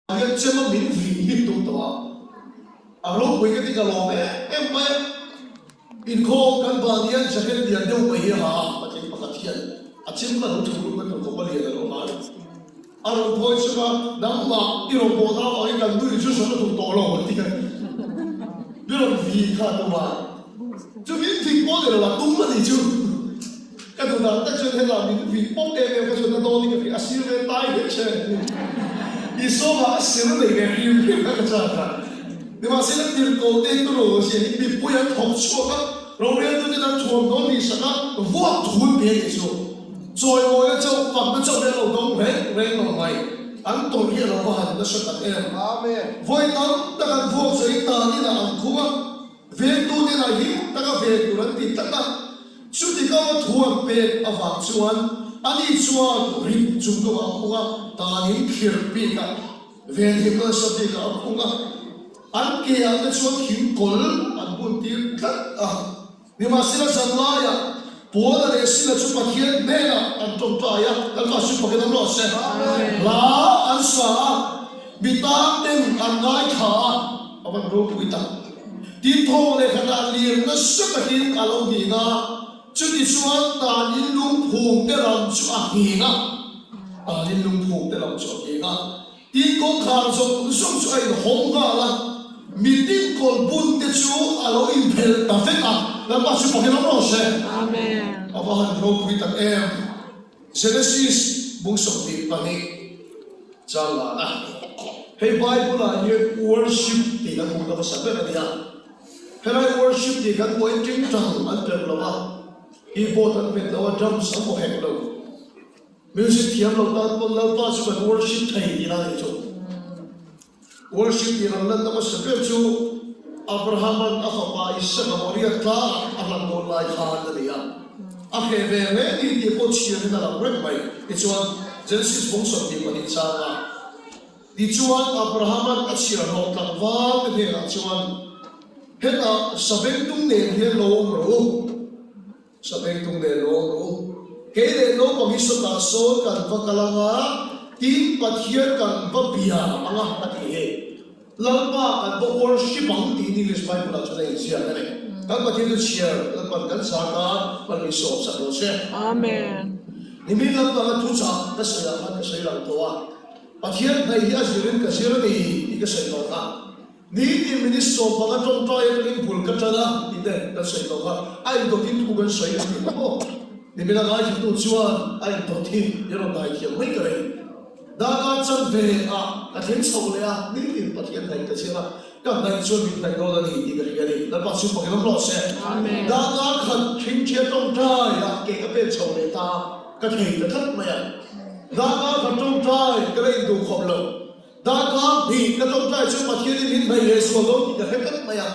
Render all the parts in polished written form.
Hian chem a min vih hi tum tawh a, a ropui ka ti ka lawm em em mai a. Inkhawm kan ban hian jacket lian deuh mai hi a ha a, patling pakhat hian a chem kha lo thum rum ka tur khawp a lian a lo ha a. A rawn phawi chhung a, nangmah i rawn bawhna avangin kan nu in chu sawn a duh tawh lo a ti a, mi rawn vih kha a tum a. Chu min vih pawh ni lo a tum a nih chu. Ka duh dan tak chuan helai min vih pawp em em kha chuan na dawn in ka vih a sir ve tai hlek che. Isua a sir nei ve hrim hrim kha ka chak a. Nimahsela tirhkoh te turu zia hi mipui an thawk chhuak a, roreltu ten an thuam dawn tih sak a, vuak thun pe tih chu chawimawina chauh, fakna chauh hi an lo dawng reng reng lo mai. An tawrh hi a lo va han nasa tak em. Vawi tam tak an vuak zawhin tan inah an khung a. Vengtu te lah him taka ven tur an ti tlat a, chuti ka va thuan pek avang chuan ani chuan rit chung deuhah a khung a, tanin thlir bikah venhimna nasa bikah a khung a, an ke ah te chuan thing kawl an bun tir tlat a. Nimahsela zanlaiah Paula leh Sila chu Pathian hnenah an tawngtai a, Lalpa chu fakin awm rawh se. Hla an sa a, mi tan ten an ngaithla a, a van ropui tak. Tin thawng leh khatah lir nasa takin a lo nghing a, chuti chuan tanin lungphum te lam chu a nghing a, tanin lungphum te lam chu a nghing a. Tin kawngkhar zawng zawng chu a inhawng nghal a, mitin kawl bun te chu a lo inphelh ta vek a, Lalpa chu fakin awm rawh se. Amen. A va han ropui tak em. Genesis bung 22 chang lana hei Bible ah hian worship tih kan hmuhna hmasa ber a nia. Helai worship tih kan hmuh hi tingtang an perh lo a, keyboard an hmet lo a, drums an hmu hek lo. Music thiam lo tan pawn Lalpa chu kan worship thei tih lai chu. Worship tih rawn lanna hmasa ber chu Abraham-a'n a fapa Isaka Moriah tlangah a hlan dawn lai khan a ni a. A hreh ve hle ni tih pawh chhiarin a lang reng mai. Tichuan, Genesis bung 22 changa Tichuan, Abraham-a'n a chhiarhlawh tlangval te hnenah chuan, Hetah sabengtung nen hian lo awm rawh u. Sabengtung leh lawm rawh u. Kei leh naupang hi sawtah sawn kan va kal anga, tin Pathian kan va bia anga a ti hi. Lalpa kan va worship ang tiin English Bible ah chuan a inziak a ni. Kan Pathian chu chhiar Lalpan kan zah tan hman min sawm sak rawh se. Amen. Nimin lampanga thuchah ka sawi ah khan ka sawi lang tawh a, Pathian hnaih hi a zirin ka zir a ni tih ka sawi tawh kha. Nitin minute 15 tawngtai atangin bul ka tan a tih te kan sawi tawh kha, a indawtin thu kan sawi a ti kha maw? Nimina ngaithlitu chuan a indawt hi i rawn dai thiam mai ka reng. Darkar chan ve ah ka thleng chho leh a, nitin Pathian hnaih ka chiang a, ka hnaih chuan min hnaih dawn a ni tih ka hria a ni. Lalpa chu fakin awm rawh se. Darkar khat thingthia tawngtai ah ke ka pen chho leh ta a, ka thei ta tlat mai a. Darkar khat tawngtai ka la induh khawp lo. Darkar hnih ka tawngtai chu Pathianin min hnaih leh sual dawn tih ka hre tlat mai a.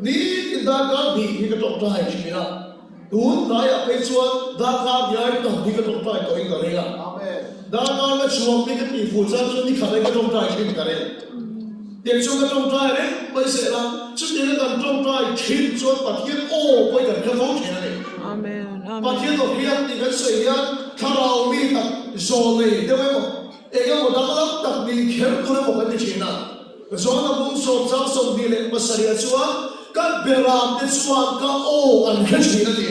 Nitin darkar hnih hi ka tawngtai thin a. Tun hnaiah phei chuan darkar hniai tam hi ka tawngtai tawhin ka ring a. Darkar la chhuak hi ka tih fuh chang chuan ni khat ai ka tawngtai thin ka ring. Tiang chuan ka tawngtai reng mai zel a, chutianga kan tawngtai thin chuan Pathian aw pawhin kan hre fo thin a ni. Pathian aw hriat tih kan sawi hian thlarau mi tak zawl nei deuh emaw, Eng emaw danglam tak nih kher tur emaw kan ti thin a, John-a bung sawm chang 27 ah chuan ka beram te chuan ka aw an hre thin a ti.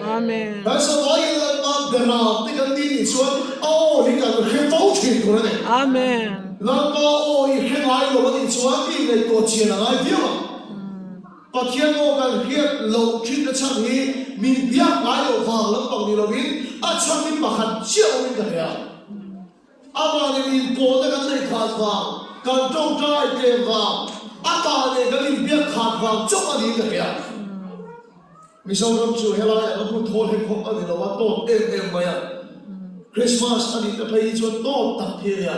Amen. Kan savaiin Lalpa beram te kan ti nih chuan a aw hi kan hre fo thin tur a ni. Amen. Lalpa aw i hre ngai lo a nih chuan i ngaihtuah chian a ngai viau ang. Pathian aw kan hriat loh thin na chhan hi min biak ngai loh vang lampang ni lovin a chhan hi pakhat chiah awmin ka hria. Amah nen inpawhna kan neih khat vang, kan tawngtai tlem vang, a ta nen kan inbiak khat vang chauh a niin ka hria. Mizoram chu helai anga hmun thawl hek hawk a ni lo a, tawt em em mai a. Christmas a nih te phei hi chuan tawt tak hi a nia.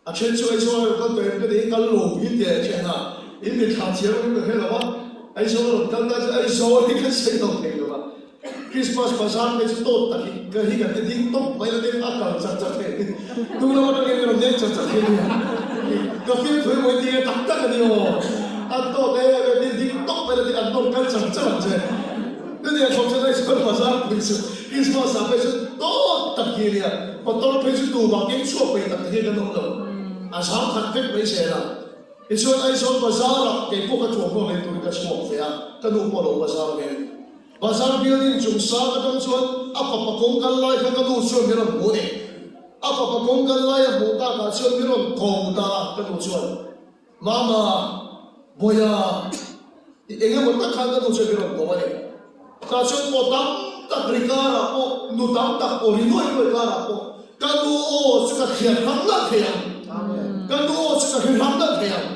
A then chu Aizawl a rawn kal tawh em ka ti hi kal lo hi teh a then a, in mi thlah thiam ang in ka hre lo a, Aizawl a rawn kal ta chu Aizawl hi kan sawi lo thei lo a, Christmas bazar phei chu tawt tak hi ka hi kan ti ding tawp mai la tin a kal chak chak thei hnung lam atangin i rawn leng chak chak thei nia, ka fim thui mawi ti e tak tak a ni aw, an tawt em em tin ding tawp mai la tin an rawn kal chak chak ang che. Chutiang khawp chuan Aizawl bazar pui chu Christmas ah phei chu tawt tak hi a nia, motor phei chu tumah keng chhuak ve tak tak hian kan awm lo. A zang khat vek mai zel a. Tichuan Aizawl bazar ah kei pawh ka thuamhnaw lei turin ka chhuak ve a, ka nu pawh a lo bazar ve. Bazar building chung sang atang chuan a fapa kawng kal lai kha ka nu chuan min rawn hmu a ni. A fapa kawng kal lai a hmuh takah chuan min rawn ko ta a, ka nu chuan, Mama, Bawiha, i eng emaw tak khan ka nu chuan min rawn ko a ni. Tah chuan aw tam tak ri karah pawh, nu tam tak aw ri nuai nuai karah pawh ka nu aw chu ka thliar hram nalh thei ang. Ka nu aw chu ka hre hram nalh thei ang.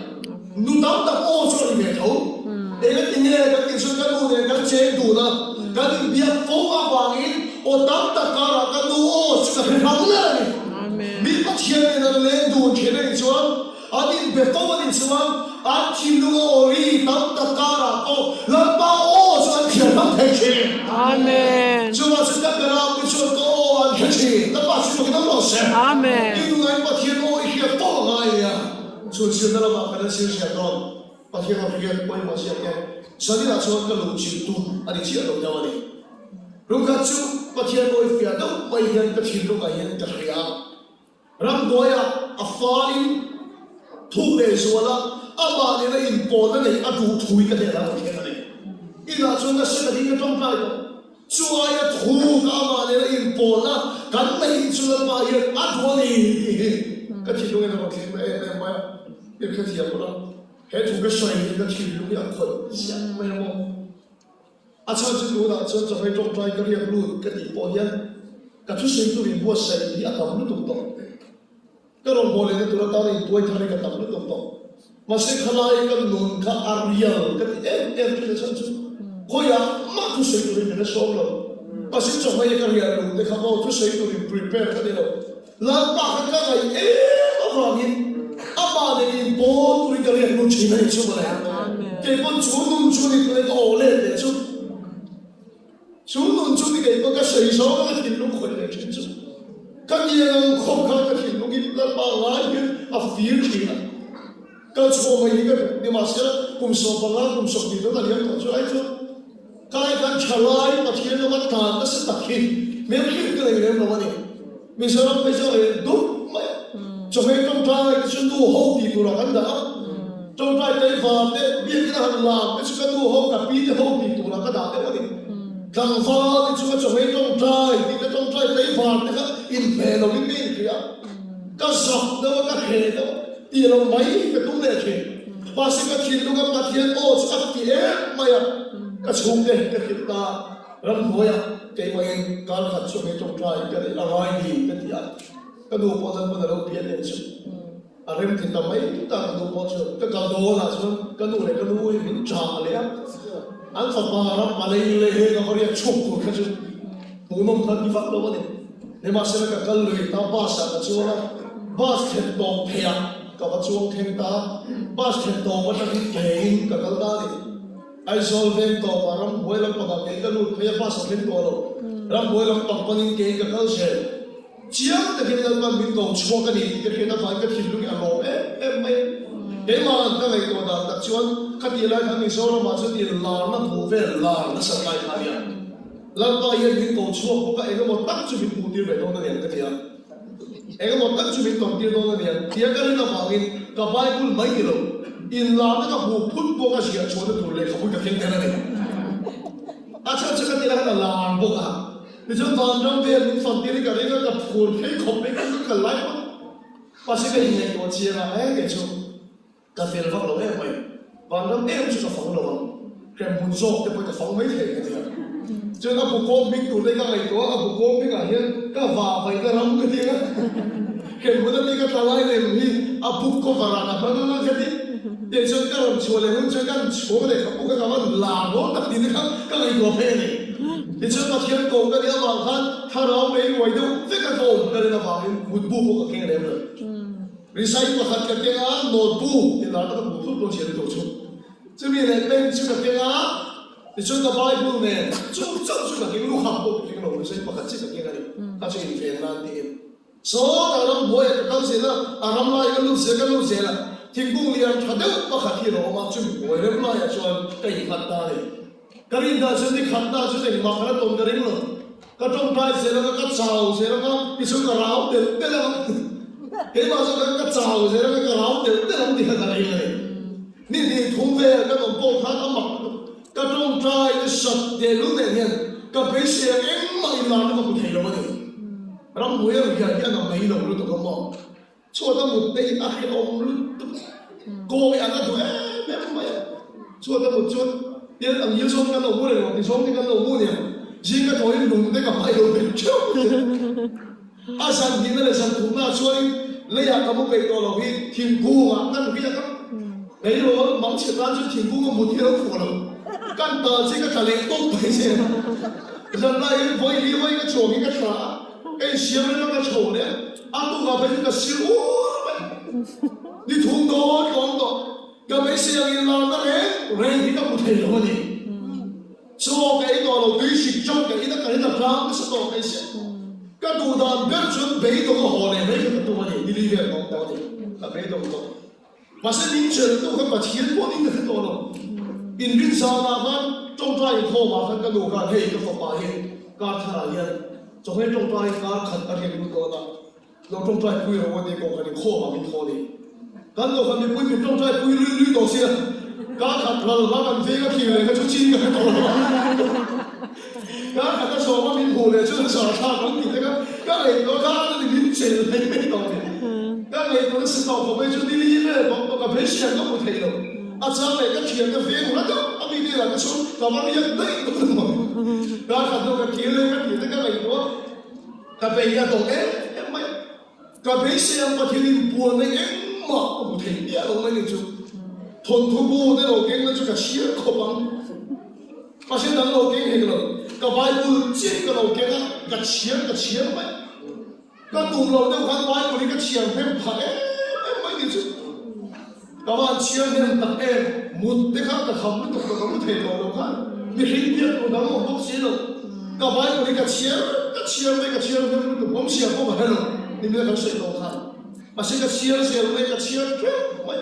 Nu tam tak aw chu a ri ve tho. Engati nge kan tih chuan ka nu nen kan cheng dun a, kan inbiak fo avangin aw tam tak karah ka nu aw chu ka hre hram nalh a ni. Mi Pathian nen an leng dun thin a nih chuan, An inbe fo a nih chuan an thinlung a aw ri tam tak karah pawh Lalpa aw chu an thiam hmang thei thin. Amen. Chuvang chu ka berah te chuan ka aw an hre thin. Lalpa chu fakin awm rawh se. Amen. I nungain Pathian aw i hriat fo a ngai nia. Chhun zirna lamah kan la zir ziah dawn. Pathian aw hriat pawimawh ziak e. Zaninah chuan ka luh chilh tum a ni chiah lo deuh a ni. Rukhat chu Pathian aw i fiah deuh mai hian ka thinlungah hian ka hria a. Ramhnuaiah a falin thuk leh zuala amah nena inpawlna neih a duh thu hi ka hnen a rawn thlen a ni. Inah chuan nasa takin ka tawngtai tawh. Chu aia thuk amah nena inpawlna kan neih chu Lalpa hian a duh a ni tih hi ka thinlungin a rawn thleng ta em em mai a. I hrethiam ula, he thu ka sawi hi ka thinlung hi a khawih ziah mai a maw? A chhan chu tunah chuan chawhmeh tawngtai ka riak lut ka tih pawh hian ka thusawi tur inbuatsaih hi a tam lutuk tawh. Ka rawngbâwl lehna tur atana intuai thar hi ka tam lutuk tawh. Mahse khalai ka nun kha a rial ka ti em em thin a chhan chu khawiah mah thusawi turin min la sawm lo. Mahse chawhmeh ka riah luh te kha maw thusawi turin prepare ka ni lo. Lalpa kha ka ngaih em avangin amah nen inpawl turin ka riak lut thin a ni chu mawle. Kei pawn chu nun chu ni tuna ka aw let leh chu. Chu nun chu ni kei pawn ka sawi zawng a ka thinlung khawih leh thin chu. Ka tiang ang khawp kha ka thinlungin Lalpa ngai hian a fir thin a. Ka chhuah mai hi ka duh. Nimahsela kum 15 kum 20 dawn a liam tawh chu ai chuan Kai kan tha lai Pathian lama tan nasa tak hi hmelhriat ka nei lem lo a ni. Mizoram phei chu a reh dup mai a, chawhmeh tawngtai te chu nu ho tih turah kan dah a, tawngtai teivar te biakina han lam te chu ka nu ho ka pi te ho tih turah ka dah deuh a ni. Tlangval te chu ka chawhmeh tawngtai tih te tawngtai teivar te kha inhmeh lovin ka inhria a, ka zak deuh a ka hreh deuh a. Tih lo mai ka tum leh thin. Mahse ka thinlunga Pathian aw chu a ti em mai a, ka chhungte ka hrilh ta ramhnuaiah keimahin kar khat chu hei tawngtai ka neih a ngai ni ka ti a, ka nu pawh chuan hmun a lo pian leh chu a rem ti ta mai ta ka nu pawh chuan ka kal dawnah chuan ka nu leh ka nu hi min chah leh a, an fapa ram a lei leh heng a va riak chhuak tur kha chu hmuhnawm kha ti vak lo a ni. Nimahsela ka kal lui ta, bus ah ka chuang a, bus thlen tawp theih ah ka va chuang thleng ta a, bus thlen tawp atangin kein ka kal ta a ni. Aizawl veng tawpah ramhnuai lampangah kei ka lut phei a, bus a thleng tawh lo. Ramhnuai lampang panin kein ka kal zel. Chiang takin Lalpan min ko chhuak a ni tih ka hriat avangin ka thinlung hi a lawm em em mai a. Keimah ka ngaihtuah dan tak chuan khatih lai khan Mizoramah chuan inlarna hmuh vel lar nasat lai kha a nia. Lalpa hian min ko chhuak bawk a, eng emaw tak chu min hmuhtir ve dawn a niang ka ti a. Eng emaw tak chu min tawntir dawn a niang tia ka rin avangin ka Bible mai ni lo, inlarna ka hmuh phut pawh ka ziah chhuahna tur lehkhabu ka keng tel a ni. A chhan chu ka tih khan a lar bawk a, tichuan vanram vel min fantir hi ka ring a, ka phur phei khawp mai ka kal lai phawt. Mahse ka inngaihtuah chiang a, eng nge chu? Ka fel vak lo em mai. Vanram em chu ka fang lo ang. Hremhmun zawk te pawh ka fang mai thei ka ti a. Chuan a bu kawm hming tur te ka ngaihtuah a, a bu kawm hmingah hian ka vah vaihna ram ka ti a. Hremhmun a ka tla lai lem hi a book cover ah ka hmang ang a ka ti. Tiang chuan ka rawn chhuah leh hun chuan kan chhung leh ka buk a ka van lar dawn tak tih te kha ka ngaihtuah phei a ni. Tichuan Pathian ko ka nih avang khan thlarau mei ruai deuh vek a ka awm ka rin avangin mutbu pawh ka keng lem lo. Risai pakhat ka keng a, notebook ti lar tak a hmuh thut dawn si a ni tur chu. Chumi leh pen chu ka keng a, tichuan ka Bible nen chu chauh chu ka keng, lukham pawh ka keng lo, risai pakhat chiah ka keng a ni, kha chu inven nan tiin. Sawtah ramhnuaiah ka kal zel a, a ram lai ka lut zel ka lut zel a, thingkung lian tha deuh pakhat hi a lo awm a, chumi hnuai rem laiah chuan ka innghat ta a ni. Ka rin dan chuan ni khat na chu engmah ka la tawn ka ring lo. Ka tawngtai zel anga, ka chau zel anga, tichuan ka rau telh telh ang. Keimah chu kan ka chau zel a, ka rau telh telh ang tih kha ka ring a ni. Ni hnih thum vel kan awm pawh khan a mak lutuk. Ka tawngtai na sat tehlul nen hian ka beisei ang engmah inlarna ka hmu thei lo a ni. Ramhnuai a rian hi a na mai lo lutuk a maw? Chhuat a mut te hi a hrehawm lutuk. Kawi an a duh em em mai a. Chhuat a mut chuan tin ang ngil zawng kan lo mu reng lo, ti zawng te kan lo mu nia. Zing ka thawiin lung te ka hmai lo ve theuh mai a. A zan hnihna leh zan thumna chuanin leiah ka mu peih tawh lo hi thingkungah kan riak a. Eirawl mang chhe tan chuan thingkung a mut hi a lo fuh lo. Kan tal chi ka tla leh tawp mai che. Zan laiin vawi li vawi ka chuang hi ka thla a, ka insiam reng a ka chho leh a. A tukah phei chu ka sil ur mai. Ni thum dawn ka awm tawh. Ka beisei ang in larna reng reng hi ka hmu thei lo a ni. Chaw ka ei tawh lo, tui hrik chauh ka in a, ka rin a tlang nasa tawh mai sia. Ka duh dan ber chuan beidawng a haw leh mai kha ka tum a ni. Ni li vel ka awm tawh a ni. Ka beidawng tawh. Mahse min cheltu kha Pathian pawh ning ka hre tawh lo. Inrin zanah khan tawngtai inkhawmah khan ka nu khan hei ka fapa hi kar tharah hian chawhmeh tawngtai kar khat a riak lut dawn a, lo tawngtai pui rawh u a ti kawng khan inkhawmah min thaw ni. Kan nu khan mipui min tawngtai pui lui lui tawh sia, kar khat ral hla kan veng a thlir leh kha chu chin ka hre tawh lo a. Kar khat a sawm a min hmuh leh chuan sarthlak an ti te kha ka ngaihtuah kha a ni min chel mai mai tawh ni. Ka ngaihtuah nasa tawh khawp mai chu ni li vel bawk bawk a beisei ang ka hmu thei lo. A chang leh ka thian ka veng ula deuh a mi hnenah ka chhung ka va riak daih dawn a maw. Kar khat deuh ka thil leh ka tih te ka ngaihtuah ka bei a dawng em em mai. Ka beisei ang Pathian in puan na engmah ka hmu thei miah lo mai ni chu. Thawnthu bu te lo keng na chu ka chhiar khawp ang. Mahse dang lo keng hek lo. Ka Bible chiah ka lo keng a, ka chhiar ka chhiar mai. Ka tum lo deuh khan Bible hi ka chhiar hnem phah em em mai ni chu. Ka van chhiar hnem tak em, mut te kha ka kham lutuk lo, ka mu thei tawh lo khan mihring biak tur dang a awm bawk si lo. Ka Bible hi ka chhiar ka chhiar mai, ka chhiar hnem lutuk, awmzia pawh ka hre lo, nimina kan sawi tawh khan. Mahse ka chhiar zel mai, ka chhiar teuh mai.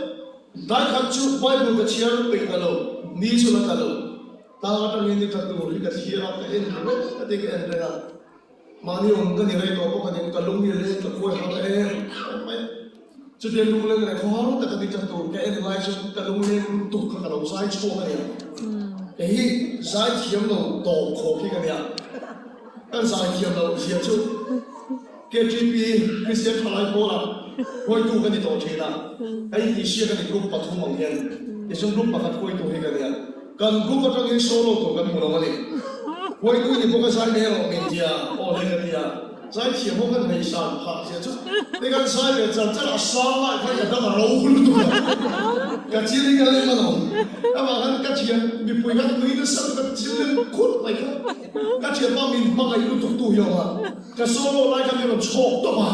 Tlai khat chu Bible ka chhiar peih ta lo, ni chu la ta lo. Tlang atangin ni tla tur hi ka thlir a, ka en ringawt a ti ka en reng a. Mahni awm ka ni rei tawh bawk a ning, ka lung hi leng ka khuai har em em mai. Chutia lungleng leh khaw har taka ni tla tur ka en lai chuan ka lungleng lutuk kha ka lo zai chhuak a nia. Kei hi zai thiam lo tawp khawp hi ka nia. Ka zai thiam loh zia chu KTP Kristian Thalai Pawlah hruaitu ka ni tawh thin a, ka intihsiak a ni group pathum ang hian. Tichuan group pakhat hruaitu hi ka nia. Kan group atangin solo tur kan hmu lo a ni. Hruaitu ni bawk a zai mai erawh min tia, aw le ka tia. Zai thiam ho kan ngaihsan phah zia chu ni kan zai ve char char a sang lai khan ka dam a ro lutuk a, ka chil hi ka lem alawm. Amah khan ka thiam mipui khan nui nasa lutuk a chil lem khut mai kha. Ka thianpa min hmangaih lutuk tu hi a awm a, ka solo lai khan min rawn chhawk tawp a,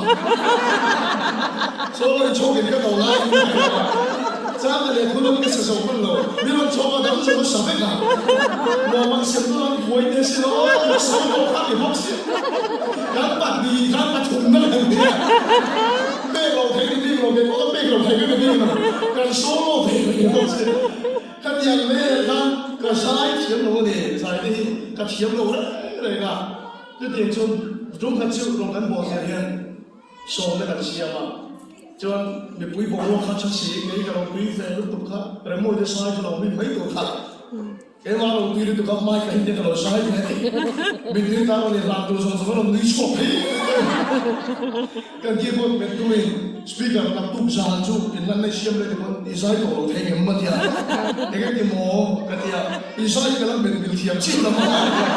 solo in chhawk in ka to lai in ka hre lo a, chang leh thu dang ka sa zo hman lo, min rawn chhawk a dang zawng a sa vek a, nuam ang siam dawn ang buai te si lo aw ka solo kha ti bawk si, kan pahnih khan pathum na kan ti a, pek lo thei ni bik lo, kei pawh ka pek lo thei ka ni bik lo, kan solo ve reng bawk si. Ka tiang vel khan ka zai thiam lo a ni, zai te hi ka thiam lo reng reng a, chutiang chuan tumkhat chu rawn kan bawh zir hian sawmna kan siam a, chuan mipui boruak kha tha si, kei ka lo tui ve lutuk kha, Remawite sai ka lo min mai tur kha, keimah lo tui lutuk kha mic ah hian ka lo zai ve a ni, mitui tan rawn inhlan tur zawng zawng a rawn nui chhuak phei vek a ni. Kan keyboard mettuin speaker naktuk zan chu inlan na i siam leh ti pawn i zai tawh lo thei ngem a tia. Eng eng ti maw ka tia, i zai ka la met mil thiam chiah lo a tia.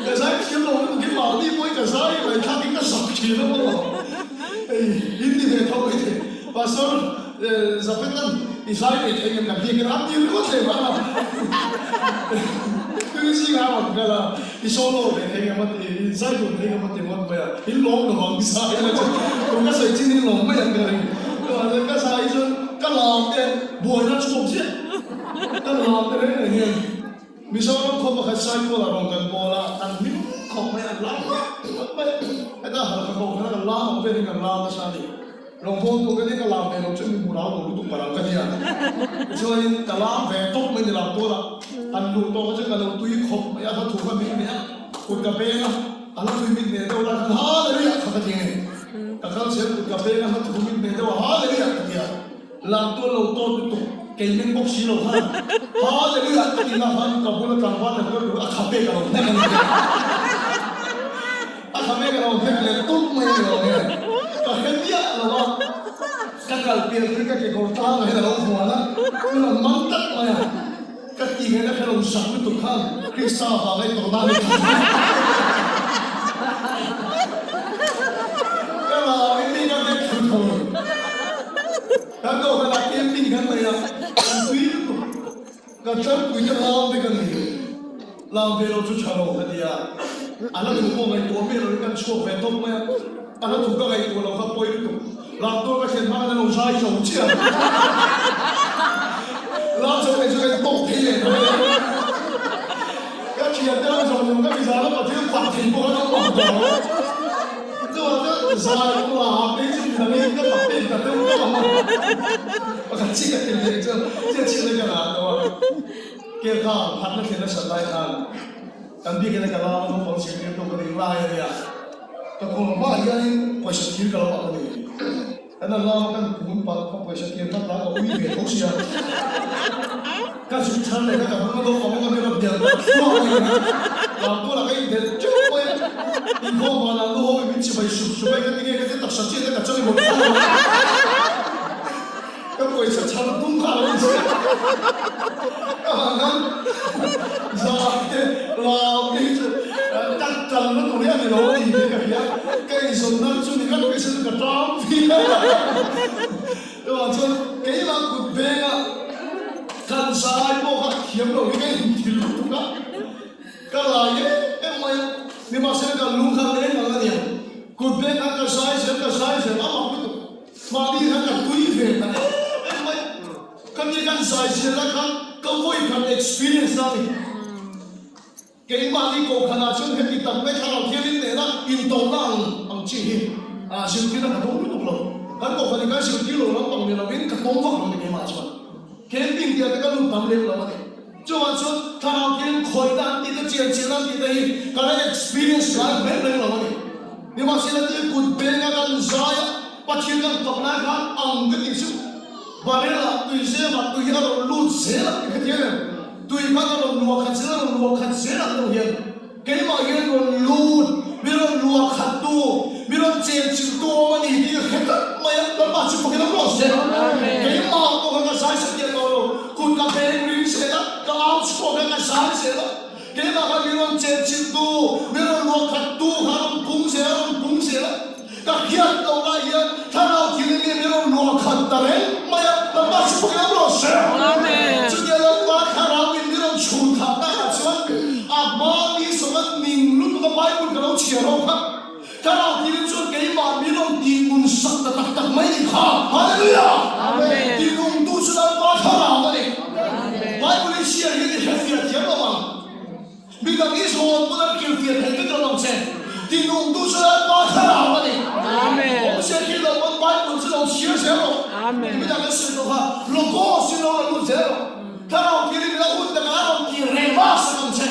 Ka zai thiam lo lutuk hi mahni pawhin ka zai ngaihthlak in ka zak thin a maw. Hei in ni ve tho mai thei. Pastor Zafetan i zai ve thei ngem kan biakin a ti ringawt hle mai a. Tui zingah a rawn kal a. I solo ve thei ngam a ti, i zai dun thei ngam a ti ngawt mai a, in lawm lo ang zai ila chu kum ka sawi chin in lawm mai ang ka ring. Ka zai chuan ka lam te buaina chhuak chiah, ka lam te reng reng hian Mizoram khaw pakhat Saitual ah rawn kan pawl a, an hlim khawp mai, an lam ngawt ngawt mai, heta Halkha ho khan an lam ang velin an lam nasa a ni. Rawngbawltu ka nia ka lam ve lo chuan mi hmu rau lo lutuk palh ang ka nia. Tichuanin ka lam ve tawp mai ni lam tual a, han luh tawh kha chuan ka lo tui khawp mai a, ka thu kha mit meh a, kut ka peng a, a la tui mit meh deuh lai khan Hallelujah kha ka ti a ni. Ka kal zel kut ka peng a hla thu min hmeh deuh a, Hallelujah ka ti a, lamtual lo tawt lutuk kei meng bawk si lo khan Hallelujah ka ti na khan ka bula tlangval leh kal tur a khape ka lo hnek a ni te. A khape ka lo hnek leh tuk mai a ni lo nge ka hre miah lo a, ka kal pian hi ka kekawr tlangah hian a lo vuan a, min rawn man tlat mai a. Ka ti ngaihna kha lo zak lutuk khan Krista vanga i tawrhna a ni tlat mai. Ka lau in mi kan dek thur thur. Kan kohhranah camping kan nei a, kan tui lutuk. Ka tlangpui te lam te ka ni. Lam ve lo chu tha lo ka ti a. A la thu pawh ngaihtuah miah loin kan chhuak ve tawp mai a. A la thu ka ngaihtuah lo kha pawi lutuk. Lam tur ka thlen hma khan a lo zai zo chiah. Lam zo leh chu ka intawk thei leh ta mai a. Ka thian te lam zawng zawng ka mizan a Pathian fak thei pawh khan an awm tawh lo. Chuvang chuan zai lam phei chu midang in ka fak pek ta deuh deuh ang a. Pakhat chiah ka tel leh chuan chiah chiah leh ka ngah tawh a. Kelkha phatna thlen nasat lai khan kan biakina ka lam a naupang zirtirtu ka nih lai a nia. Ka kawr hmaah hianin pawisa thir ka lo ak a ni. Kan a lam kan kun palh kha pawisa thir kha tla ka ui ve tho sia. Ka zuk chhan leh kha ka hmang a naupang ka hmel a bial tak thluak a ni a. Lam tualah ka indelh teuh mai a. Inkhawm vanah nu ho in min chibai sup sup a, engati nge ka ti taksa chiah te ka chang i mawlh tho a. Ka pawisa chhan tum kha a lo inziak. Ka han han zah te lam te hi chu ka kalna tur hi a ni lo a ni tih ka hria. Ka inzawnna chu ni ngat mai se chu ka tang phian a. Chuvang chuan keimah kut venga kan zai pawh kha thiam lo hi ka inthil lutuk a. Ka lai em em mai a, nimahsela ka lung kha leng ang a nia. Kut veng khan ka zai zel ka zai zel a mak lutuk. Mahni khan ka tui ve ta em em mai. Ka ni kan zai zir lai khan ka vawi khat experience na a ni. Keimahni kohhranah chuan heti tak mai thlarau thiangin nena intawhna ang ang chi hi zirtirna ka dawng lutuk lo. Kan kohhranin kan zirtir lo lampang ni lovin ka tawng vak lo ni keimah chuan. Camping tih ah te ka lut tam lem lo a ni. Chuvang chuan thlarau thiangin khawihna an tih te chian chian an tih te hi ka la experience ngai reng reng lo a ni. Nimahsela tih kut benga kan zai a, Pathian kan fak lai khan ang ka tih chu barrel ah tui zem ah tui a rawn lut zel a ti hetiang em? Tui khan a rawn luah khat zel a rawn luah khat zel ang deuh hian keimah hian rawn lut, mi rawn luah khat tu, mi rawn chen chilh tu awm a ni tih hre tlat mai a, Lalpa chu fakin awm rawh se. Keimah pawh kha ka zai sak diah tawh lo, kut ka beng ring zel a, ka au chhuak a ka zai zel a. Keimah kha mi rawn chenchilh tu, mi rawn luah khat tu kha a rawn pung zel a, a rawn pung zel a. Ka hriat loh lai hian thlarau thil in mi rawn luah khat ta reng mai a, Lalpa chu fakin awm rawh se. Chutia Lalpa thlarau in mi rawn chhun khat na ah chuan a hma mi sawma ning lutuk a Bible ka lo chhiar ho kha thlarau thil in chuan keimah mi rawn tih ngun sak ta tak tak mai ni kha. Hallelujah! Ti nungtu chu Lalpa thlarau a ni. Bible i chhiar hian i hrefiah thiam lo ang. Midang i zawn pawn an kilfiah thei vek lo ang che. Ti nungtu chu Lalpa thlarau a ni. Awmzia khi lo pawn Bible chu lo chhiar zel rawh. Ti midang an sawi tawh kha Logos in lo la lut zel rawh. Thlarau thil in la hun takah a rawn ti reng vak sak ang che.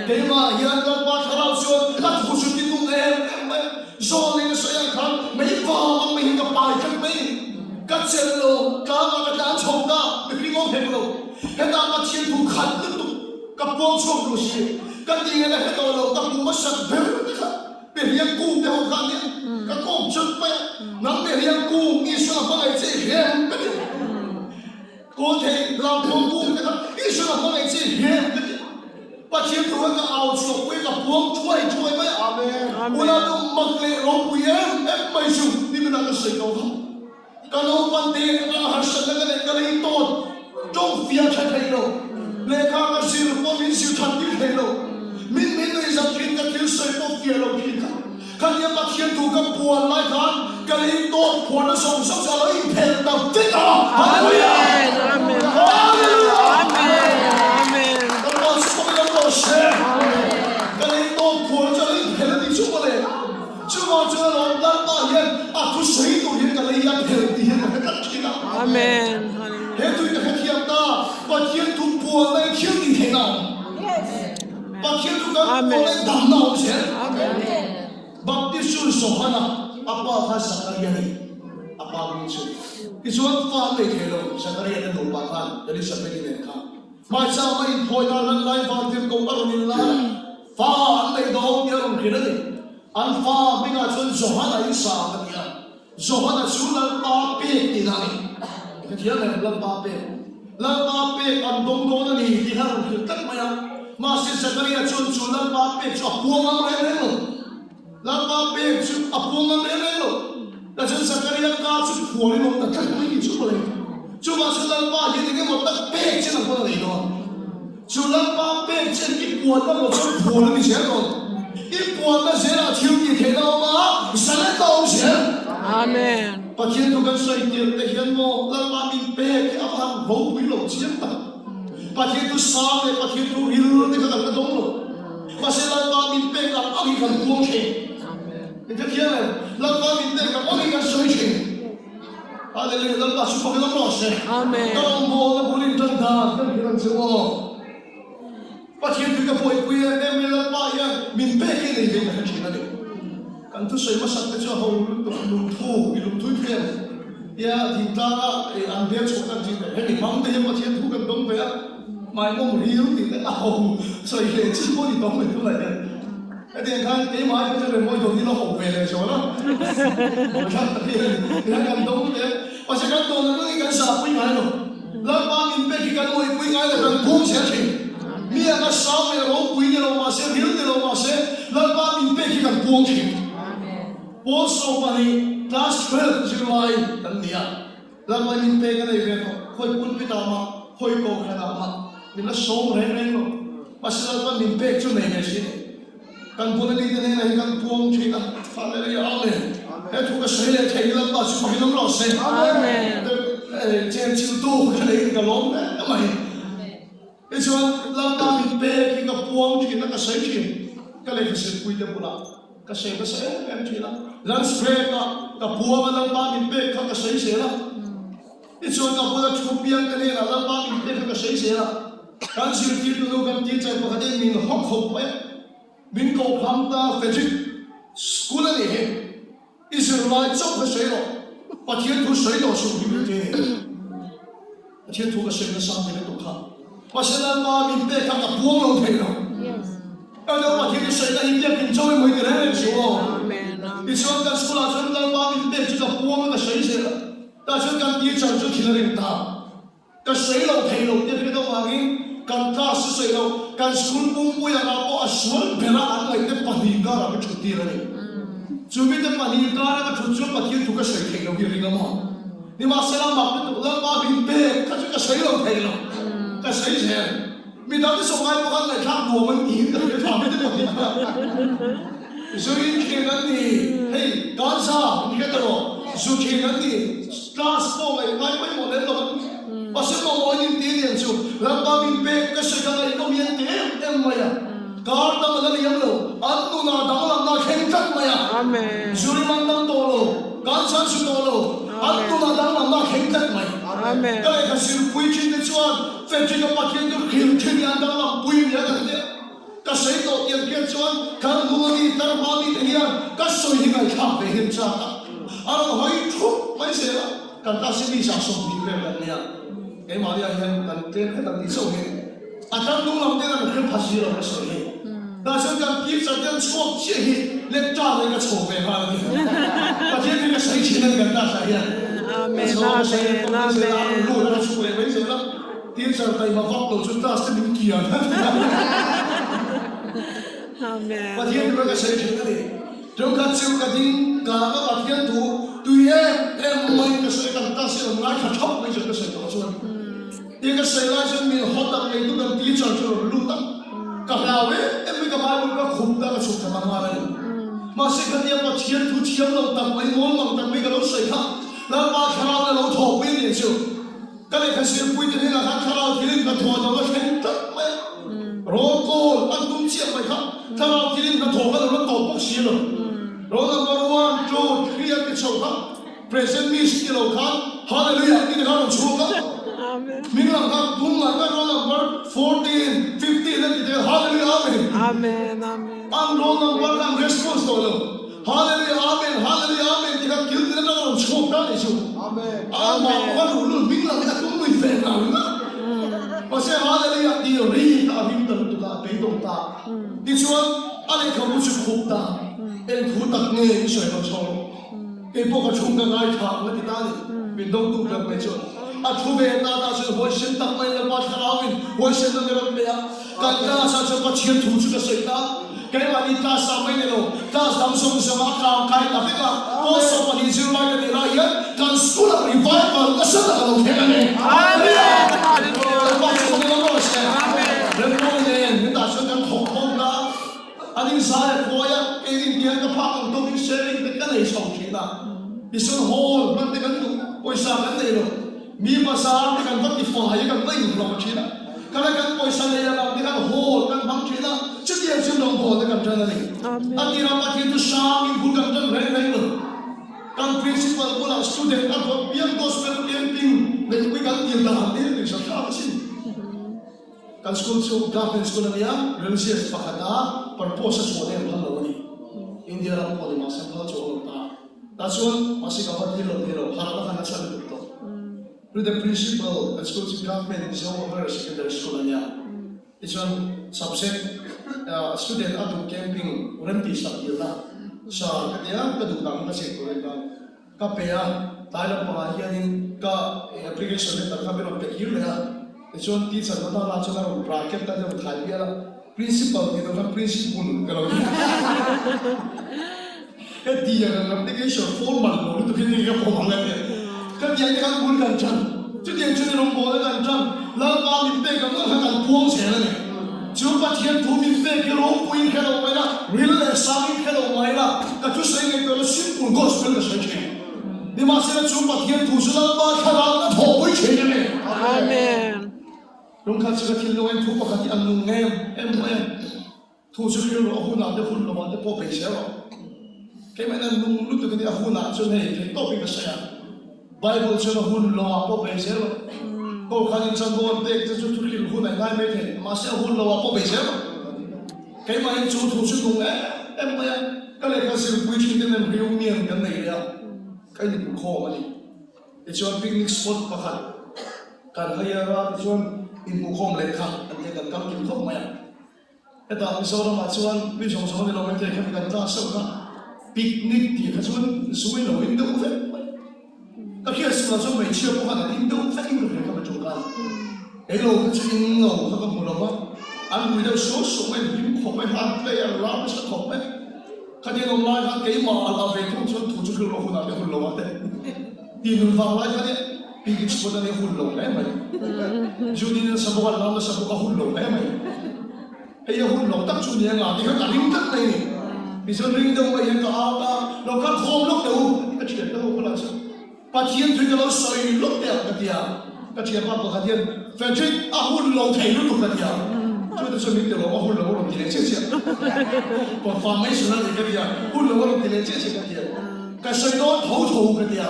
Keimah hian Lalpa thlarau chuan ka thu chu ti nung em em mai. Zawn in a sawi ang khan mei vang ang mai hi ka pai tlat mai. Ka chelh lo, tlangah ka tlan chho ta, mihring awm hek lo. Hetah Pathian thu khat lutuk ka puang chhuak duh si. Ka ti nge na hre tawh lo, ka hmuh hmasak ber te kha Behliang kung te ho kha nia ka kawm chut mai a, nang Behliang kung Isua hmangaih che i hre em ka ti. Kawl thei Lamthuam kung te kha Isua hmangaih che i hre em ka ti. Pathian thu kha ka au chhuak pui a, ka puang thuai thuai mai a. Unau chu mak leh ropui em em mai chu niminah ka sawi tawh kha. Ka naupan te atanga harsatna ka neih ka lei tawt tawng fiah tha thei lo. Lehkha ka zir pawh min zir that tir thei lo. Min min nuih zat thin ka thil sawi pawh fiah lo thin kha. Khania Pathian thu ka puan lai khan ka lei tawt phuarna zawng zawng chu a lo inphelh ta vek a. Hallelujah! Hallelujah! Ka pa chu pawhin a rawn hre. Ka lei tawt phuarna chu a lo inphelh a ni chu mawle. Chuvang chuan a lawm Lalpa hian a thusawi tur hian ka lei a phelh tih hian ka hre tlat thin a. Amen. He tui ka hrethiam ta, Pathian thu puanna in thil tih theihna a awm. Pathian thu kan puanna in damna a awm zel. Baptist chu Johana. a pa kha Zakaria a ni, a pa hming chu. Tichuan fa an nei thei lo, Zakaria te nupa khan Elizabeth-i nen khan hmaichama inthawi dan lan lai vantirhkoh a rawn inlar a, fa an nei dawn tih a rawn hrilh a ni. An fa hmingah chuan Johana in sang a ti a. Johana chu Lalpa pek tihna a ni. Hrethiam em? Lalpa pek. Lalpa pek an dawng dawn a ni tih kha a rawn hrilh tlat mai a. Mahse Zakaria chuan chu Lalpa pek chu a puang ngam reng reng lo. Lalpa pek chu a puang ngam reng reng lo. Tichuan Zakaria ka chu phuarin awm ta tlat mai tih chu mawle. Chuvang chuan Lalpa hian eng emaw tak pek chen ang pawn a nei dawn. Chu Lalpa pek chen i puanna maw chuan phuan a ni zel dawn. I puanna zelah thil tih theihna a awm a, zalenna a awm zel. Amen. Pathian thu kan sawi tirh te hian maw Lalpa min pek hi a va han ropui lo chiang tak. Pathian thu sang leh Pathian thu ril te kha kan la dawng lo. Mahse Lalpa min pek ang ang hi kan puang thin. Min hrethiam em? Lalpa min pek ang ang hi kan sawi thin. Hallelujah Lalpa chu fak lam rawh se. Amen. Ka rawngbawlna bul in tan dan kan hrilh ang che aw. Pathian tui ka buaipui em em mai Lalpa hian min pek hi nei ve ka hre thin a ni. Kan thusawi hmasak te chu a ho lutuk lungthu i lungthui thlem tia thingtlanga an bel chhuah tak zing te hemi hmang te hian Pathian thu kan dawng ve a hmaimawm ril tih te a ho sawi hle chi pawh ni tawng mai tunah hian. Hetiang khan keimah hi chu remawi dawn in a ho ve leh zual a, Bawlhhlak tak hi a ni. Tihian kan dawng hle. Mahse kan dawn ang hi kan zahpui ngai lo. Lalpa min pek hi kan ngawihpui ngai lo, kan phum zel thin. Mi anga sang leh ropui ni lo mahse, ril ni lo mahse, Lalpa min pek hi kan puang thin. Pawl 12, class 12 zirlai kan ni a. Lalpa min pek a nei ve tawh, khawi pulpit ah mah, khawi kohhran ah mah min la sawm reng reng lo. Mahse Lalpa min pek chu nei ve si ni. Kan bula mite hnenah hi kan puang thin a, Hallelujah, Amen. He thu ka sawi leh thei hi Lalpa chu fakin awm rawh se. Amen. Chenchiltu ka nei in ka lawm hle mai. Tichuan Lalpa min pek hi ka puang thin a, ka sawi thin. Ka lehkha zirpuite bulah ka sawi nasa em em thin a. Lunch break ah ka puang a, Lalpa min pek kha ka sawi zel a. Tichuan ka bula thu piang te hnenah Lalpa min pek kha ka sawi zel a. Kan zirtirtu nu kan teacher pakhatin min hawk khawp mai a, min kohhram ta Frederick School a nih hi. I zirlai chauh kha sawi rawh, Pathian thu sawi tawh suh hi min ti a ni. Pathian thu ka sawi nasa ang lutuk kha. Mahse Lalpa min pek kha ka puang lo thei lo. Elo Pathian i sawina hi biakin chawi mai ti reng reng suh aw. Tichuan kan school ah chuan Lalpa min pek chu ka puang a ka sawi zel a. Tah chuan kan teacher chu thil a ring ta. Ka sawi lo thei lo tia hriat avangin kan class chu sawi lo, kan school pumpuia ah pawh a sual bera an ngaihte pahnih karah ka thut tir a ni. Chu mite pahnih kara ka thut chuan Pathian thu ka sawi thei lo hi ring a maw? Nimahsela mak lutuk Lalpa min pek kha chu ka sawi lo thei lo, ka sawi zel. Midang te sawm ngai pawh khan ngaihthlak nuam an tiin ka hria tha mite pahnih kha. Zu in thin an ni, hei Gaza in hria ta rawh, zu thin an ni, class pawh ngaih ngai pawimawh lem lo an ni. Mahse mamawhin in ti aniang chu, Lalpa min pek ka sawi kha ngaihnawm hi an ti em em mai a, kar dang a la liam lo, an nunah danglamna a thleng tlat mai a, zu rim an dang tawh lo, Gaza an su tawh lo, an nunah danglamna a thleng tlat mai. Ka lehkha zirpui thin te chuan Frederick-a Pathian chu hrilh thin hi an danglam pui nia kan ti a. Ka sawi tawh tiang khian chuan kan hnung a mi tar hma mi te hian ka sawi hi ngaihthlak ve hian chak a, a rawn hawi thup mai zel a, kan class hi mi 20 vel kan nia, keimahni ah hian kan tlem hret ang tih chauh hi a tlang hnung lam ten an hre pha si lo ka sawi hi. Tah chuan kan teacher te an chhuak chiah hi lecture leh ka chho ve nghal a ni. Pathian hi ka sawi thin a ni kan class ah hian. Ka chho a ka sawi leh tawp mai zel a, a rawn lut a ka chhuk leh mai zel a. Teacher taima vak lo chu class te min kian a ti a. Pathian thu ka sawi thin a ni. Ṭawngkhat chu ka ding kang a Pathian thu tui em em mai ka sawi kan class hi a rawn ngaithla thap mai chuan ka sawi tawh chuan. Tia ka sawi lai chuan min haw tak nei tu kan teacher chu a rawn lut a. Ka hlau em em mai ka Bible ka khup ta ka chhuk thla ta nghal a ni. Mahse khatia Pathian thu thiam lo tak mai mawl mang tak mai ka lo sawi kha Lalpa thlarau in a lo thawhpui a nih chu. Ka lehkha zirpui te hnenah khan thlarau thilin hnathawh a lo la thleng tlat mai a, roll call an tum chiah mai kha thlarau thilin hnathawh kha a lo la tawp bawk si lo. Roll number one, two, three a ti chho kha present miss ti lo khan Hallelujah tih te kha a rawn chhuak a, hming lam kha tum ngar ngar roll number 14, 15 a ti te khan Hallelujah Amen. An roll number kha an response tawh lo. Hallelujah Amen Hallelujah Amen tih kha kil tin atang a rawn chhuak ta nih chu. Amah pawh a luhlul hming lo in a tum lui ve ngang a. Mahse Hallelujah tih ri kha a rim ta lutuk a, a beidawng ta. Tichuan a lehkhabu chu khup ta. Eng thu tak nge i sawi lo chho? Kei pawh ka chhung ka ngaithla ang a ti ta a ni. Min dawngtu ber mai chuan a thu ve ta ta chuan huaisen tak mai Lalpa Thlarauin huaisenna mi rawn pe a. Kan class ah chuan Pathian thu chu ka sawi ta. Keimahni class ah mai ni lo, class dang zawng zawng ah a tlang kai ta vek a. Pawl 12 zirlai ka tih lai hian kan school ah revival nasa tak a lo thleng a ni. Hallelujah! Lalpa chu ka ring rawh se. Rempuang nen hetah chuan kan thawk khawm ta. An inzai a khuai a, kei intiang ka phak ang tawkin sharing te ka nei chho thin a. Tichuan hall hman te kan duh, pawisa kan nei lo. Mi bazar te kan va ti fai a, kan va inhlawh thin a. Kala kan pawisa nei ang ang te khan hall kan hmang thin a, chutiang chu lawngbawl te kan tan a ni. A tirah Pathian chu hrangin bul kan tan reng reng lo. Kan principal bulah student a dawt piang gospel camping neihpui kan dil dan te nuihsa thlak asin. Kan school chu government school a nia, religious pakhata purpose a chhuah leh phal lo a ni. India ram pawh ni mahse phal chu a awm lo ta. Tah chuan mahse ka va dil lo thei lo, harhna khan a chhan lutuk tawh. To the principal, kan school chu government Mizo Higher Secondary School a nia. Tichuan subject student a duh camping remti sak dilna sa ka tia, ka duh dang ka check tur a ni ta. Ka pe a, tlai lampangah hianin ka application letter kha min rawn pe kir leh a, tichuan teacher na tan ah chuan a rawn bracket a rawn thai bial a, principal tih tur khan principal ka lo ti. Hetiang ang application formal lo lutuk hi nge ka pawm ang a tia. Ka tiang te khan bul kan tan, chutiang chuan rawngbawlna kan tan, Lalpa min pek ang ang kha kan puang zel a ni. Chu Pathian thu min pek hi ropuiin hre lo mai la, ril leh sangin hre lo mai la, ka thusawi ngaihtuahna simple gospel ka sawi thin. Nimahsela chu Pathian thu chu Lalpa thlarau na thawhpui thin a ni. Amen. Lungkhat chu ka thinlung in thu pakhat hi an nung em em mai a. Thu chu hril rawh, a hunah te hun lovah te pawh bei zel rawh. Keimah in an nung lutuk a nia, a hunah chuan hei theih tawpin ka sawi a. Bible chuan a hun lovah pawh bei zel rawh. Kawlkhan in chanvo an pek te chu thu hril hun a ingai mai thei, mahse a hun lovah pawh bei zel rawh. Keimah in chu thu chu nung em em mai a, ka lehkha zirpui thin te nen reunion kan nei leh a, ka inhmukhawm a ni. Tichuan picnic spot pakhat kan hire a, tichuan inhmukhawm lehkha an tia kan kal kim khawp mai a. Hetah Mizoramah chuan mi zawng zawng a ni lo mai thei kha mi kan tla sauh kha picnic tih kha chuan zui lo in deuh vek mai. Ka hriat sulah chuan hmeichhia pawh khan an in deuh vek in ka hria kha ka ṭawngkai. Kei lo kha chu in lo kha ka hmu lo va, an hui deuh suau suau mai, an hlim khawp mai, han play an ram nasa khawp mai. Khatiang awm lai khan keimah a la ve thung chuan thu chu hril rawh hunah te hun lo ah te tih nun vang lai khan picnic spot a nia hun lo hle mai. Judy nasa bawk a lam nasa bawk a hun lo hle mai. Hei a hun lo tak chu nia nga tih kha ka ring tlat mai ni. Tichuan ring deuh mai hian ka au ta, lo kal khawm lawk teh u ka thian te ho bulah chuan. Pathian thui ka lo sawi lawk teh ang ka ti a, ka thianpa pakhat hian Frederick a hun lo thei lutuk ka ti a, chu te chuan min ti lawm a hun lo a rawn ti leh chiah chiah, confirmation a ni ka ti a, hun lo a rawn ti leh chiah chiah ka ti a, ka sawi dawn tho tho ka ti a,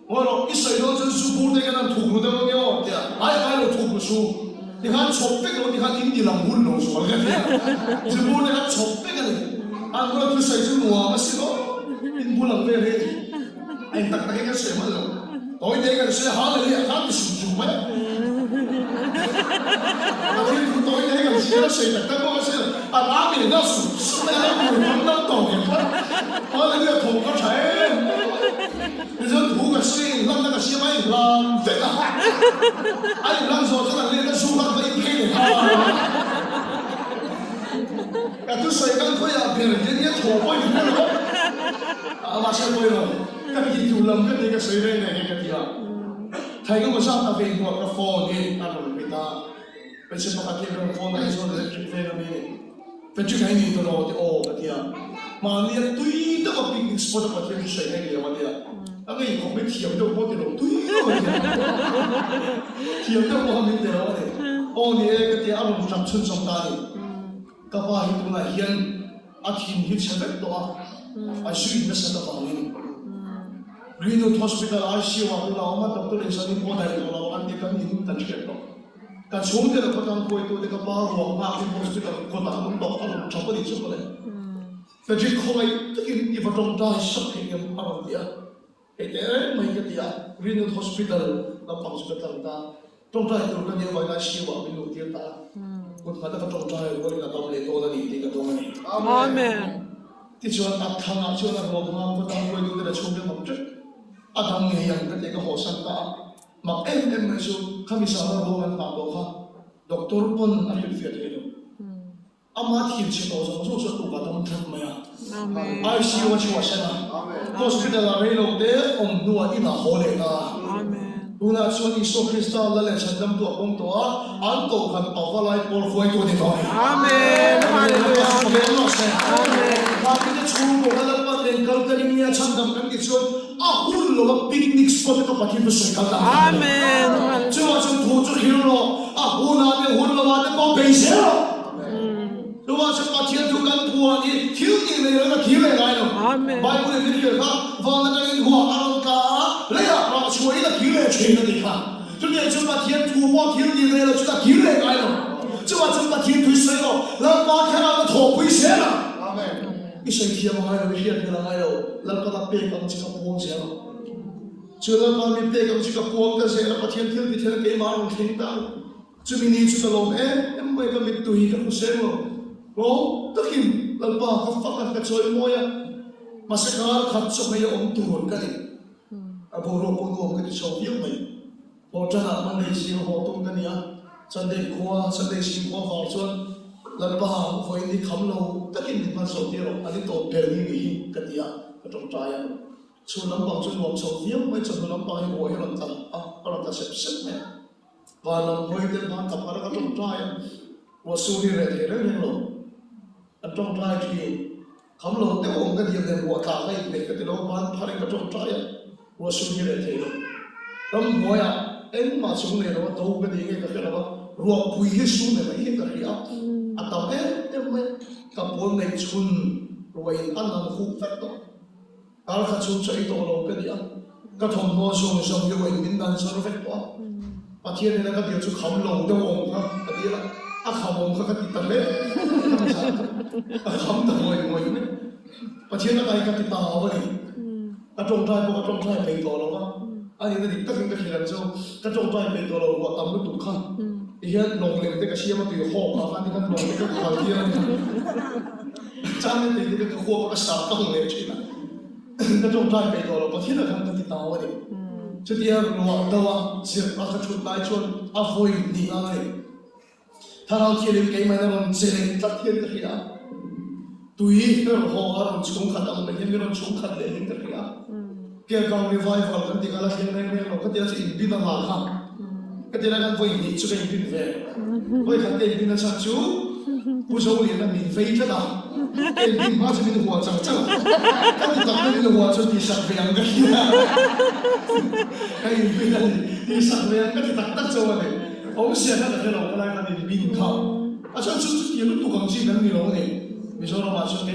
ngawi rawh i sawi dawn chuan zu bur te hian an thuk ru deuh ange aw ti a, ai ai lo thuk ru su, tikhan chhawp vek lo tikhan in ti lang hun lo zual ka ti a, zu bur te khan chhawp vek a ni, an bula thusawi chu nuam a si lo, in bul ang vel hi a ni. Eng tak tak hi kan sawi hman lo. Tawi te kan sawi a, Hallelujah khan ti sum sum mai a. A thil thu tawi te kan sawi a, sawi tak tak pawh kan sawi lo. A ram in a sum sum mai a, ram tur kan lam tawh em kha. Hallelujah thawk kha tha em em mai. Tichuan thu kan sawi a, inhlanna ka siam a, a inhlan vek a. A inhlan zawh chuan an let a, zu khan va in phei leh nghal a. Ka thusawi kan khawiah ber hian nge thaw pawh in hmu lo a. A mahse pawi lo, ka tih tur lam ka ti ka sawi reng reng e ka ti a. Thai ka maw zat a vei hnuah ka phone hi a rawn rit a, hmeichhe pakhat hi ka rawn phone a, hei chuan electric veng a mi Patrick a hi ni tawh lo ti aw ka ti a. Mahni a tui deuh a picnic spot a Pathian chu sawi reng liam a nia. A ngei khawp mai thiam deuh pawh ti lo tui deuh a nia. Thiam deuh pawh kha min ti lo a ni. Aw ni e ka ti a, a rawn ṭap chhunchawm ta a ni. Ka pa hi tunah hian A thin hi chhe vek tawh a, a zui nasat avangin Greenwood Hospital ICU ah tunah awm a, doctor in zanin pawh daih tawh lo an ti kan in kan hriat tawh. Ka chhungte leh khawtlang khuaitute ka pa ruang nghakin hospital kawtah an awm tawh, a rawn tap a nih chu mawle. Frederick khawngaih takin i va tawngtai sak thei em a rawn ti a. Hei teh reng mai ka ti a, Greenwood Hospital lampang chu ka tlang ta. Tawngtai tur ka nia vawiin ICU ah min luh tir ta a, kut nghat a ka tawngtai rualin a dam leh dawn a ni tih ka dawng a ni. Amen. Tichuan a thangah chuan a ruang hma khawtlang hruaitu ten a chhungte mak tep a dam ngei ang ka ti a ka hawhsan ta a. Mak em em mai chu khami sanga ruang an nghah tawh kha doctor pawn a hrilhfiah thei lo. Ama thil chhe tawh zawng zawng chu a tuk a dam that mai a. ICU a chhuahsan a, hospital ah rei lo te awm hnuah inah haw leh ta a. Tunah chuan Isua Krista la leh chhandamtu a pawm tawh a, an kohhran pavalai pawl hruaitu a ni tawh a ni. Mahni chhungkaw ka Lalpa nen kal ka ring nia chhandam kan tih chuan a hun lo a picnic spot ka Pathian chu sawi kal ta a ni. Chuvah chuan thu chu hrilh rawh, a hunah te hun lovah te pawh bei zel rawh. Chuvah chuan Pathian thu kan phuah hi thil tih nei lo in a thir leh ngai lo. Bible in min hrilh kha, van atangin huah a rawn tla a, leiah rah chhuahin a thir leh thin a tih kha. Chutiang chu Pathian thu pawh thil tih nei lo chu a thir leh ngai lo. Chuvah chuan Pathian thu i sawi rawh, Lalpa thlarau na thawhpui zel ang. I sawi thiam a ngai lo, i hriat hmel a ngai lo, Lalpa la pek ang che ka puang zel ang. Chu Lalpa mi pek ang che ka puang ta zel a, Pathian thil ti thel keimah a rawn thleng ta ang. Chumi ni chu ka lawm em em mai, ka mittui ka hmu seng lo. Hlawm takin Lalpa ka fak a, ka chawi mawi a, mahse kar khat chaw hmei a awm tur ka ni. A boruak pawh nuam ka ti chho viau mai. Haw ṭanah Monday zing a haw tum ka ni a, Sunday khua, Sunday zing khua var chuan Lalpa vawiin hi kham lo takin min hman zawh tir rawh, a ni tawp ber ni nih hi ka ti a, ka ṭawngṭai a. Chhun lampang chu nuam chho viau mai, chawhnu lampang hi ruah hi a rawn tla a, a rawn tla sep sep mai a. Van lam hawi te hma kap a ka ṭawngṭai a, ruah sur hi reh thei reng reng lo. An ṭawngṭai ṭhin. Kham lo deuh awm ka diam nen ruah tla ka inhmeh ka ti lo, ban phar in ka ṭawngṭai a, ruah sur hi reh thei lo. Ramhnuaiah engmah chung nei lo a do ka ni nge ka hre lo a, ruah pui hi sur nei mai hian ka hria a, a tam em em mai, ka pawn nei chhun ruahin a nan huh vek tawh. Kar kha chu chawi tawh lo ka ni a, ka thawmhnaw zawng zawng hi ruahin min dan zar vek tawh a, Pathian ina ka dil chu kham lo deuh awm kha ka dil a, a kham awm kha ka ti ta hle a kham ta ngawih ngawih mai. Pathian a kai ka ti ta a ni, ka tawngtai pawh ka tawngtai peih tawh lo va, a nihna dik takin ka hrilh ang chu, ka tawngtai peih tawh lo ruah tam lutuk kha tihian lawng lem te ka siam a tui hawk ah khan tikhan lawng te ka khal tir a ni. Changin tei te ka khuap a ka sap ka hmu leh thin a, ka tawngtai peih tawh lo Pathian ah khan ka ti tau a ni. Chutia ruah do a zirh a ka thut lai chuan a vawi hnih ang a ni. Thlarau thianin keimah in a rawn che leh tlat hian ka hria a, tui her haw a rawn chhung khat ang mai hian min rawn chhung khat leh hian ka hria a. Kelkang revival kan tih kha la thleng reng reng lo, ka tia chu inbin a la kha. Ka tia khan vawi hnih chu ka inbin ve. Vawi khat ka inbin a chhan chu Pu Zoliana min vei tlat a, ka inbin hma chu min hua chang chang a, ka ti tak na min hua chu tihsak ve ang ka ti a, ka inbin a ni, tihsak ve ang ka ti tak tak chauh a ni. Awmzia kha ka hre lo, ka lai khan inbin kha. A chhan chu chuti lutuk ang chi kan ni lo a ni, Mizoramah chuan.